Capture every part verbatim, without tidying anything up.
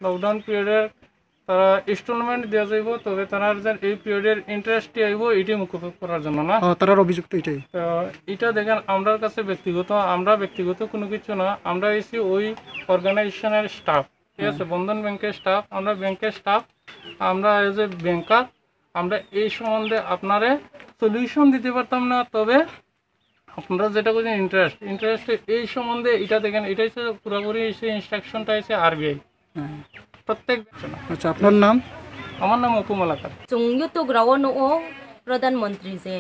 লকডাউন পিরিয়ডের তারা ইনস্টলমেন্ট দেওয়া যাইব, তবে তারা যে এই পিরিয়ডের ইন্টারেস্টটি আইব এটি মুকুব করার জন্য না। ও, তারার অভিযোগ তো এটাই। তো এটা দেখেন, আমরার কাছে ব্যক্তিগত, আমরা ব্যক্তিগত কোনো কিছু না, আমরা হইছি ওই অর্গানাইজেশনের স্টাফ, ঠিক আছে? হুম। বন্ধন ব্যাংকের স্টাফ, আমরা ব্যাংকের স্টাফ, আমরা এজ এ ব্যাংকার, আমরা এই সম্বন্ধে আপনারে সলিউশন দিতে পারতাম না। তবে আপনারা যেটা বলছেন ইন্টারেস্ট, ইন্টারেস্ট এই সম্বন্ধে এটা দেখেন, এটা হচ্ছে পুরোপুরি হচ্ছে ইনস্ট্রাকশনটা হচ্ছে আরবিআই। হ্যাঁ। প্রত্যেক আচ্ছা, আপনার নাম? আমার নাম অপু Malakar. Chwng YouTube rao nuo Pradhan Mantri je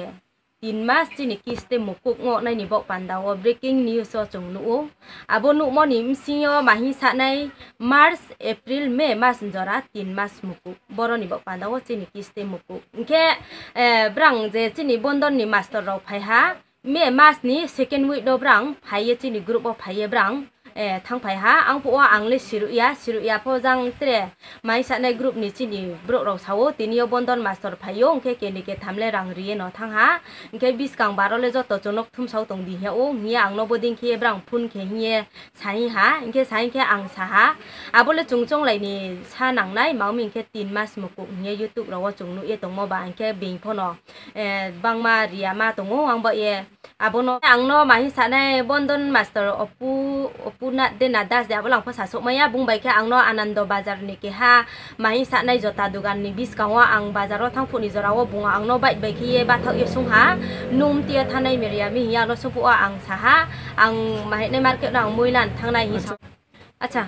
tin mas chini kiste mukuk ngo naini bok panda o breaking news o chwng nuo. Abo nukmoni bsing o mahi sanai March, April, May mas jora tin mas mukuk. Boroni bok panda o chini kiste mukuk. Hingkhe, eh, brang je chini bondon ni master rok phai ha, May mas ni second week no brang phaiye chini group o phaiye brang, eh, thang phai ha. Ang phuh o ang le siruk ya, siruk ya pho jang tre mai sanai group ni chini borok rok sao, tini o bondon master phai o, hingkhe keni ke tham le rang riye no thang ha. Hingkhe biskang baro le joto chonok thum sao tong di hia o, hingye ang no boding khe brang phone khe hingye sai ha, hingkhe sai khe ang sa ha. Abo le chwng chonglai ni sa nang nai, mami hingkhe tin mas mukuk hingye YouTube rok o chwng nuk ye tongmo ba, hingkhe beng pho no eh, bangma riya ma tongo, ang bo ye. Abono ang no mahi sanai bondon master Opu, Opu na, de na das de, abo lang pho sasok maya, bung bai khe ang no Anando Bazar ni keha mahi sanai jota dogan ni biskango ang bazar o thang phuni jora o bung ang no bike bai khe ye bathak ye sung ha, num tiya thanai meria mi hiya no sung phuh o ang sa ha, ang mahi nai market no ang muilan thangnai hi sa. Acha,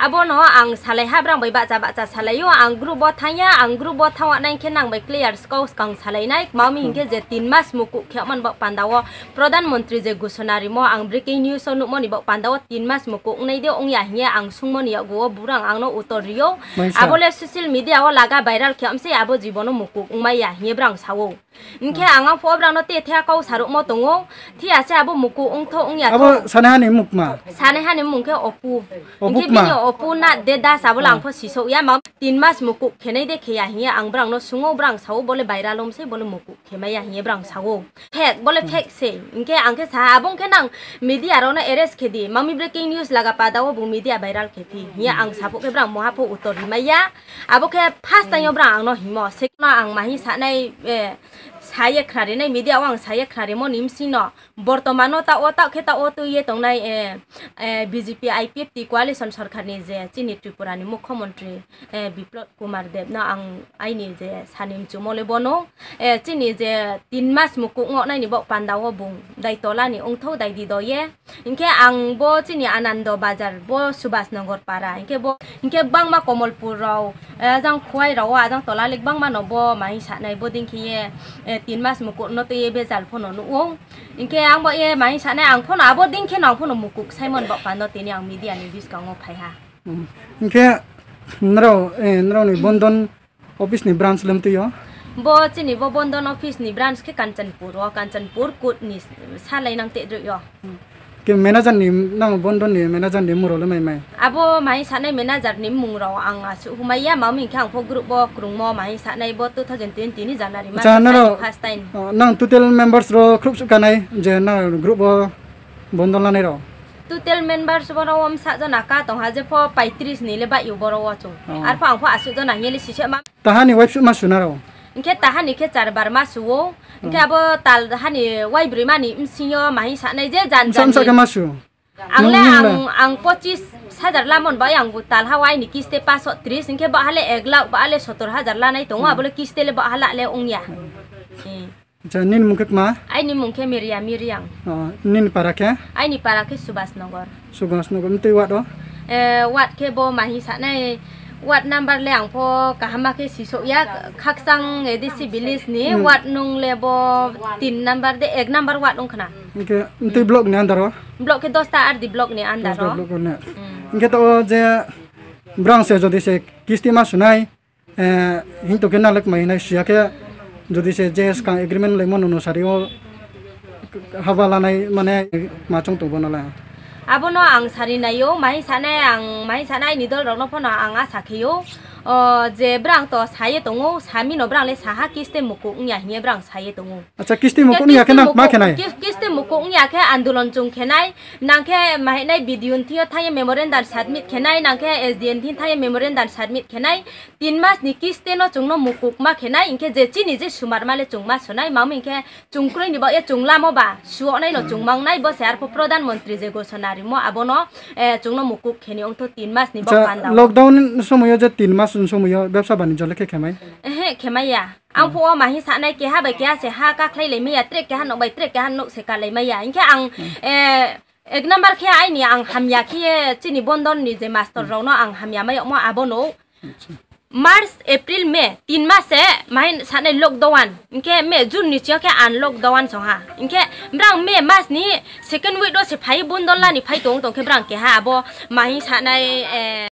abono ang salai ha, brang bai bacha bacha salai o, ang group o thang ya, ang group o thang wa nai khe nang bai clear skau skang salai nai, mami hingkhe je tin mas mukuk khe man bok panda o Pradhan Mantri je gusona rimo, ang breaking news o nukmoni bok panda o tin mas mukuk wngnai de wngya hingye ang sungmoni yago o, burang ang no utor rio. Maisa. Abo le social media o laga viral khe amse abo jibono mukuk wngmai ya hingye brang sao. Hingkhe ang ang pho brang no te thea kau saruk mo tongo, thia se abo mukuk wngtho wngya. Abo tho. Sanai hani mukma? Sanai hani mung khe Opu. Opu hingkhe kma? Bini Opu na de das abo lang pho sisok ya ma tin mas mukuk khenai de kheya hingye ang brang no sungo, brang sao bole viral om se bole mukuk khemaya hingye brang sao. Fake, bole fake se. Hingkhe ang khe sa abo hingkhe nang media rok no arrest khe di. Mami breaking news laga pada o bo media viral khe phi. Hingye ang sapok khe brang moha pho utor rimaya. Abo khe first time o brang ang no himo. Second no ang mahi sanai, eh, saye khna rinai media o ang saye khna rimo ni bsing no. Bortomano ta o ta khe ta o twi ye tongnai, eh, eh, B J P I P F T coalition sorkar ni je chini Tripura ni mukhyamantri, eh, Biplab Kumar Deb no ang aini je sani mchumo le bono, eh, chini je tin mas mukuk ngo nai ni bok panda o bung dai tola ni ongtho dai di do ye. Hingkhe ang bo chini Anando Bazar bo Subhas Nagar para. Hingkhe bo, hingkhe bangma Komolpur rao, eh, ajang Khowai rao, ajang tola lik bangma no bo mahi sanai bo ding khe ye, eh, tin mas mukuk no twi ye bejal pho no nuh o. Hingkhe ang bo ye mahi sanai ang pho no abo ding khe no ang pho no mukuk saimon bok panda tini ang media ni biskango phai ha. Hmm. Hingkhe nrao, eh, nrao ni bondon office ni branch lem twi o? Bo chini bo bondon office ni branch khe Kanchanpur o, Kanchanpur court ni salai nang te droi o. Ke manager ni, nang bondon ni manager ni muro le mai mai? Abo mai sanai manager ni mung rao ang asu humai ya, mami khe ang pho group o krungmo mai sanai bo two thousand twenty ni January mas. Acha, nang first time. Oh, nang total members ro khrup su kanai je nang group o bondon lanai rao? Total members borok o msa jona ka tong ha, je pho paitris ni le bai yo borok o chung. Oh. Ar pho ang pho asuk jona hingye le sise ma. Tahani wife suk ma suna rao? Hingkhe tahani khe char bar ma su o. Hingkhe abo tal hani wai broi mani bsing yo mahi sanai je jan jan. Msa msa khe ma su? Ang le ang, ang pochis hajar lamon bai ang bu tal ha wai ni kiste paso tris, hingkhe ba ha le ek lakh, ba ha le sotor hajar lanai tongo, abo le kiste le ba ha la le ongya. Eh. Acha, nini mung khe kma? Aini mung khe Miriam Miriang. Oh, nini para khe? Aini para khe Subhas Nagar. Subhas Nagar, mtwi ward o? Eh, ward khe bo mahi sanai, ward number le ang pho kaham ma khe sisok ya, Khaksang A D C village ni, hmm, ward nung le bo tin number de, ek number ward wng khna. Hingkhe mtwi block ni under o? Block khe dosta R D block ni under o. Dosta block o ne? Hmm. Hingkhe to o je brang se jodi se kisti ma sunai, Eh, hinto khe nalek mai hinai siya khe, jodi se je swkang agreement laimo nono sari o haba lanai mane ma chwng tong bono la. Abono ang sari naio, mai sanai ang, mai sanai ni dol rokno phano ang asa kheyo. O, je brang to saye tongo, sami no brang le saha kiste mukuk wngya hinye brang saye tongo. Acha, kiste mukuk wngya khe nang ma khenai? Kis-, kiste mukuk wngya khe andolon chung khenai, nang khe mahinai B D O ni thio thangye memorandum submit khenai, nang khe S D M ni thangye memorandum submit khenai, tin mas ni kiste no chung no mukuk ma khenai, hinkhe je chini je sumar male chung ma sonai, mamo hinkhe Chungkroi ni bo, e, chunglamo ba, suoknai no chungmangnai bo se, arpho Pradhan Mantri je ghosona rimo, abono, e, chungno mukuk kheni ongtho tin mas ni bo. Acha, panda o. Lockdown somoyo je tin mas ni somoyo bebsa banijyo le khe khemai? Ehe, khemaiya. Ang phuo mahi sanai keha bai keha se ha kakhlai lai maya, trek keha nok bai trek keha nok se kalai maya. Hinkhe ang, e, ek number khe aini ang hamya khe chini bondon ni je master rok no ang hamya mai okmo abono. March, April, May, tin mas se mahin sanai lockdown. Hinkhe May, June ni chiyo khe an lockdown song ha. Hinkhe brang May mas ni second week do se phai bondon lani phai tong tong khe brang keha abo mahin sanai, eh,